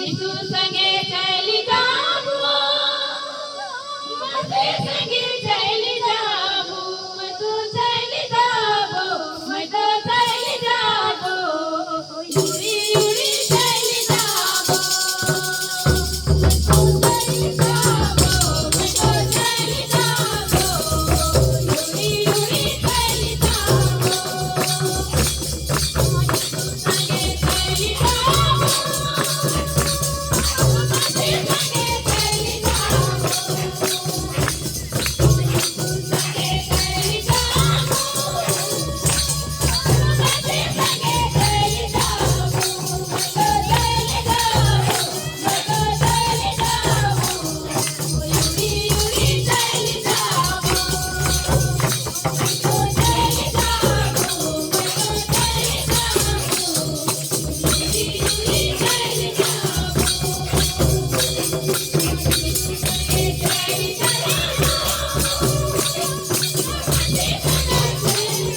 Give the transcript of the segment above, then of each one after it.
यीशु संगे चली जाबो, मसीह संगे चली जाबो, मैं तो चली जाबो, मैं तो चली जाबो, उड़ी उड़ी चली जाबो, मैं तो चली जाबो, मैं तो चली जाबो, उड़ी उड़ी चली जाबो, यीशु संगे चली जाबो, मसीह संगे चली जाबो, यीशु संगे चली जाबो, मसीह संगे चली जाबो, मैं तो चली जाबो, मैं तो चली जाबो, उड़ी उड़ी चली जाबो, मैं तो चली जाबो, मैं तो चली जाबो, उड़ी उड़ी चली जाबो, यीशु संगे चली जाबो, मसीह संगे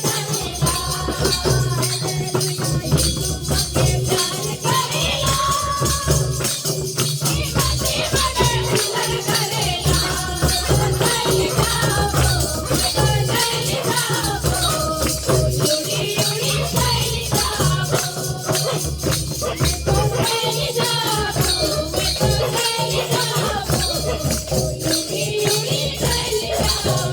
चली जाबो, यीशु मोके प्यार करेला, मसीह बड़े सुंदर करेला, चली जाबो, मैं तो चली जाबो, उड़ी उड़ी चली जाबो, मैं तो चली जाबो, मैं तो चली जाबो, उड़ी उड़ी चली जाबो।